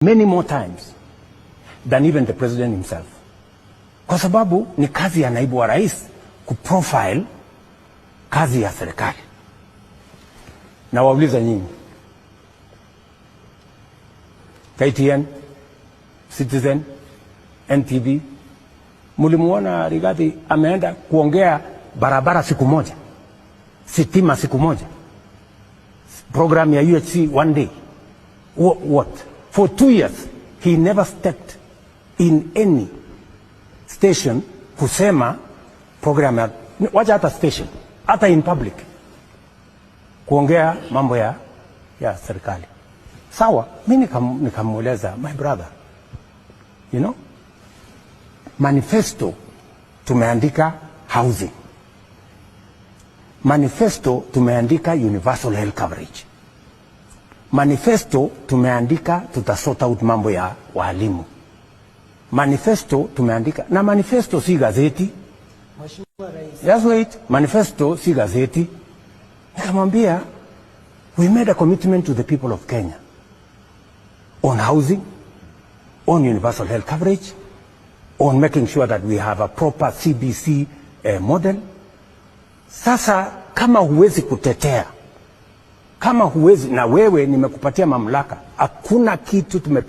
Many more times than even the president himself, kwa sababu ni kazi ya naibu wa rais kuprofile kazi ya serikali. Na wauliza nyinyi, KTN, Citizen, NTV, mulimuona Rigathi ameenda kuongea barabara siku moja, sitima siku moja, program ya UHC one day? What? For 2 years he never stepped in any station kusema program ya, wacha hata station, hata in public kuongea mambo ya serikali. Sawa, mi nikamweleza, "My brother, manifesto tumeandika housing, manifesto tumeandika universal health coverage, manifesto tumeandika tutasort out mambo ya walimu, manifesto tumeandika," na manifesto si gazeti. Mheshimiwa Rais. Just wait, manifesto si gazeti. Nikamwambia, "We made a commitment to the people of Kenya on housing, on universal health coverage, on making sure that we have a proper CBC model." Sasa kama huwezi kutetea, kama huwezi, na wewe nimekupatia mamlaka, hakuna kitu tumepi